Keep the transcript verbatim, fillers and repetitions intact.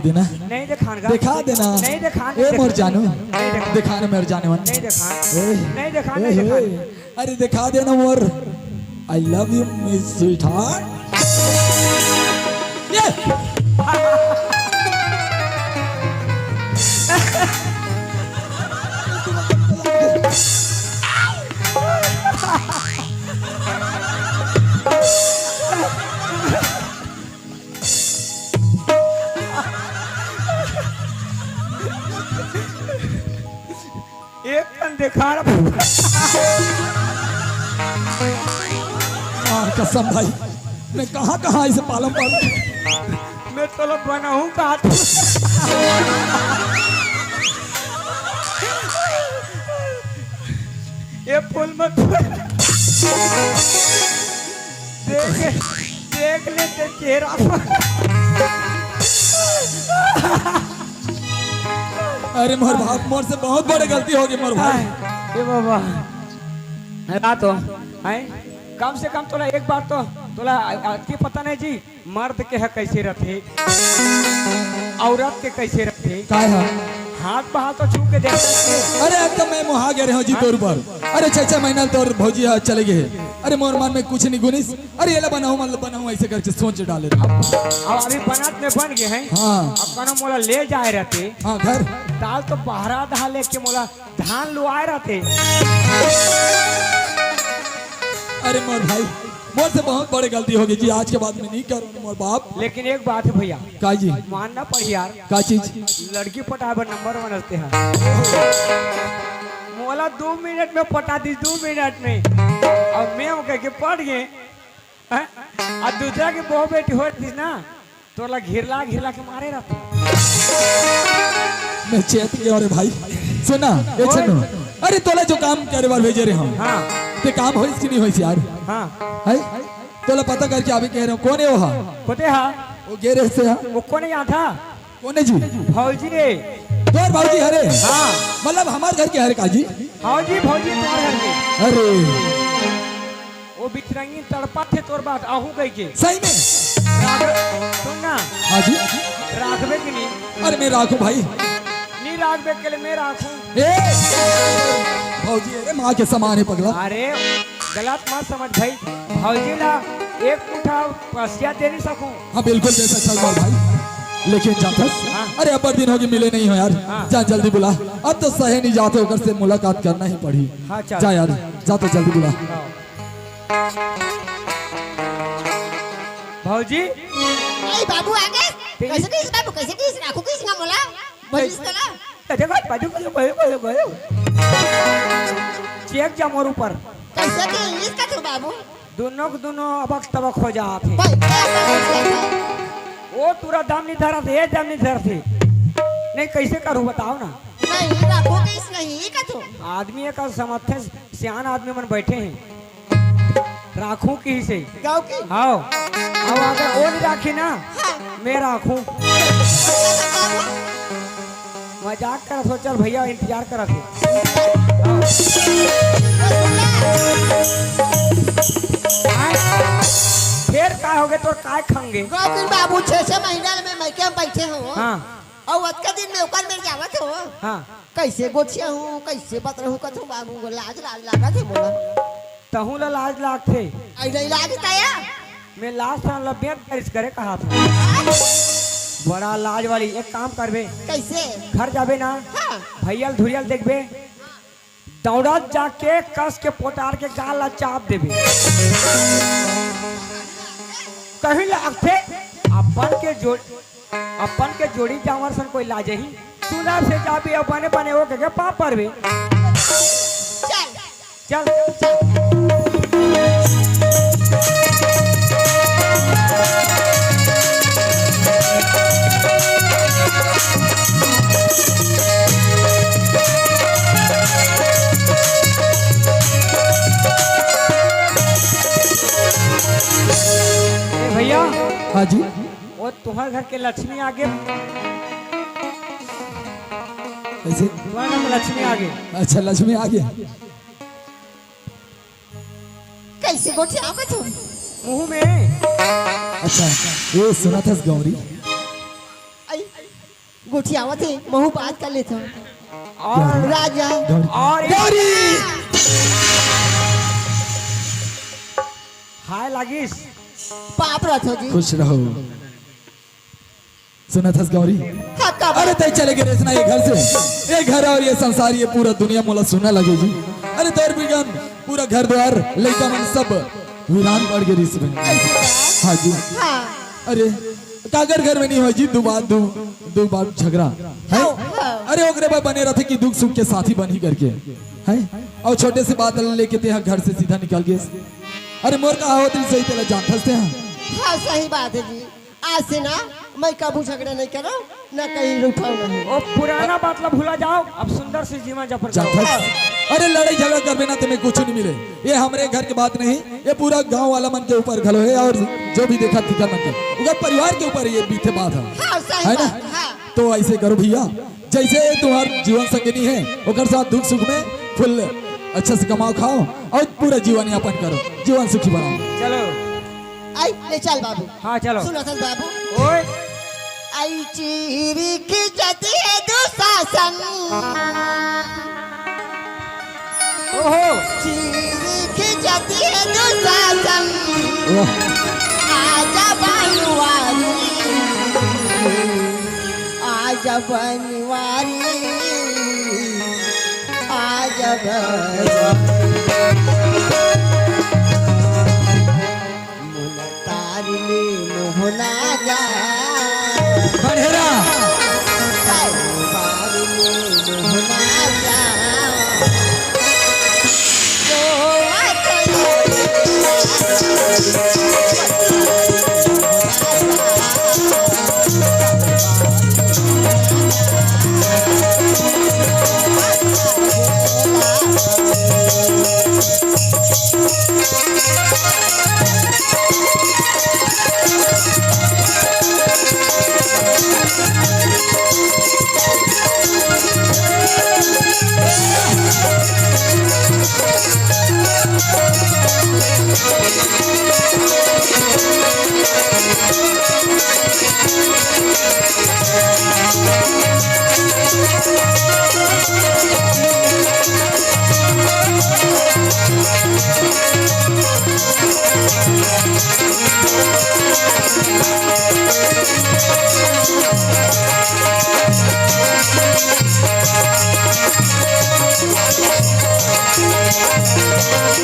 देना। नहीं देखान का। दिखा देना। नहीं देखान, ए नहीं मोर देखान। जानू। नहीं देखान। दिखा ना मोर जाने मन। नहीं देखान। ए, नहीं देखान, ए, नहीं देखान। ए, अरे दिखा देना मोर। I love you, my sweetheart। ये। एक कन देखा रहा। माँ कसम भाई, मैं कहाँ कहाँ इसे पालम पर। मैं तो लोग बनाऊं कहा था। ये फूल मत। देख, देख ले ते चेहरा पर। अरे मोर बाप, मोर से बहुत बड़ी गलती होगी मोर भाई। ए बाबा, रात हो, हैं? कम से कम तोला एक बार तो तोला अति पता नहीं जी, मर्द के ह कैसे रथे, औरत के कैसे रथे। काय ह? हाथ पा हाथ तो छू के देख सकते। अरे अब तो मैं मोहा गे रहे हूँ जी तोर ऊपर। अरे छह छह महीना तोर भौजी ह चले गए। अरे मोर मन में कुछ नहीं गुनिस। अरे एला बनाऊं, मतलब बनाऊं, ऐसे करके सोच डाले रहे। अब अभी बनात में बन गए हैं। हाँ। अब कनो मोला ले जाए रहते। हाँ, घर। दाल तो बहरा दहा लेके मोला धान लुआए रहते। अरे मोर भाई, मोर से बहुत बड़ी गलती होगी जी, आज के बाद मैं नहीं करूँ मोर बाप। लेकिन एक बात है भैया, का जी? मानना पड़ी यार। का चीज? लड़की पटाए बर नंबर वन रहते हैं। मोला दो मिनट में पटा दी, दो मिनट में। अब मैं वो कह के पड़ गए, हैं? आ दूसरा के बहू बेटी होतिस ना, तोला घिरला घिरला के मारे रहता। मैं चेत गया रे भाई। सुना, ए ओए। छन्नू, अरे तोला जो काम करे बर भेजे रहे हम, हाँ। ते काम होइस कि नहीं होइस यार? हाँ। है? तोला पता करके अभी कह रहे हो, कौन है वो हा? कोते हा? वो गे रहे से हा? वो कोने यहाँ था? कोने जी? भौजी रे। तोर भौजी हरे? हाँ। मतलब हमार घर के हरे का जी? भौजी, भौजी तुम्हारे घर के। अरे। वो बिचरंगी तड़पा थे तोर बात आहू कह के। सही में? राख-, सुन ना। हाँ जी। राखबे कि नहीं? अरे मैं राखूं भाई। नहीं राखबे के लिए मैं राखूं। ए! भौजी, अरे माँ के समान है पगला। अरे, गलत मत समझ भाई। भौजी ला एक मुठा पसिया दे नहीं सकूं। हाँ, बिल्कुल दे सकता हूँ भाई। लेकिन जाथस? हाँ। अरे, अब्बड़ दिन होगे मिले नहीं हो यार। हाँ। जा जल्दी बुला। अब तो सहे नहीं जाते, ओकर से मुलाकात करना ही पड़ी। हाँ, चल। जा यार, जा तो जल्दी बुला। हाँ। भौजी। ए बाबू आ गए। तेरी कैसे कहिस बाबू, कैसे कहिस राखू कहिस ना मोला? भजिस तला। अरे बाबू, बाबू, बाबू, बाबू। चेक जा मोर ऊपर। कैसे कहिस का तू बाबू? दोनों के दोनों अबक तबक हो जात हे। भाई, क्या बात है? वो टूरा दम नहीं धरत, ये दम नहीं धरत हे। नहीं, कैसे करूँ बताओ ना। नहीं, राखू कहिस नहीं का तू? आदमी एक समझते सियान आदमी मन बैठे हैं। राखूं कहिसे। गाँव की? हाव। अब अगर वो नहीं राखी ना, हाँ। मैं राखूं। मजाक करत हो, चल भैया इंतजार करत हे। हाँ। फेर का होगे तोर काय खंगे? गाँव की बाबू छह छह महीना में मइके में बैठे हो। हाँ। अउ अतका दिन में ओकर मेर जावत हो। हाँ। कैसे गोठियाहूँ, कैसे बतरहूँ कथो बाबू, लाज लाज लागत हे मोला। तहूँ ला लाज लागथे। अरे नहीं लाज ताया। मैं लाज सान ला बेंत बारिश करे कहा था। बड़ा लाज वाली, एक काम करबे। कैसे? घर जाबे ना, हाँ। भैया ल धुरिया ल देखबे, दौड़त जाके कस के पोटार के गाल ला चाप देबे। कहीं लागथे अपन के जोड़ अपन के जोड़ी जांवर सन कोई लाजही। सुलभ से जाबे अउ बने बने ओ के पाँव परबे। चल। चल। ए भैया। हाँ जी। वो तुम्हारे घर के लक्ष्मी आगे। कैसे? तुम्हारे घर में लक्ष्मी आगे। अच्छा, लक्ष्मी आगे। कैसे गोठियाओगे तुम? मुंह में। अच्छा, ये सुना था गौरी। आई। गोठियावत हे, महू बात कर लेथव। और राजा। गौरी। और गौरी! हाय लागिस। पाप रथो जी। खुश रहो। सुनत हस गौरी? हाँ, का अरे बात? तैं चले गे रेस ना ये घर से, ये घर और ये संसार, ये पूरा दुनिया मोला सुनना लगे जी। अरे तोर बिगन पूरा घर द्वार, लइका मन सब वीरान पड़ गे रिस में। ऐसे का? हाँ जी। हाँ। अरे काकर घर में नहीं होय जी दू बात, दू, दू बात झगड़ा है? हाँ, हाँ। अरे ओकरे बर बने रथे कि दुख सुख के साथी बनही करके, है? और छोटे से बात लेके तेहा घर से सीधा निकल गे। अरे मोर का होत रिस सही तेला जानथस तेहा। हाँ, सही बात है जी। आज से ना मैं कभू झगड़ा नहीं करो, ना कहीं उठाओ नहीं। ओ पुराना बात ला भुला जाओ, अब सुंदर से जीवन यापन करो। जानथस? अरे लड़ाई झगड़ा करबे ना ते में कुछ नहीं मिले। ये हमरे घर के बात नहीं, ये पूरा गांव वाला मन के ऊपर घलो है और जो भी देखा तिकर मन के, ओकर परिवार के ऊपर ये बीते बात है। हाँ, सही है ना? बात, हाँ। तो ऐसे करो भैया, जैसे तुम्हार जीवन संगिनी है, ओकर साथ दुख सुख में फुल अच्छा से कमाओ खाओ और पूरा जीवन यापन करो, जीवन सुखी बनाओ। चलो। आई, ले चल बाबू। हाँ, चलो। सुन असल बाबू। ओए। आई चीरी की जदी है दुशासन। ओहो। चीरी की जदी है दुशासन। वाह। आजा बनवारी। आजा बनवारी। आजा बनवारी। मुन तार ले मोहना जा। बढ़ेरा। तार ले मोहना जा।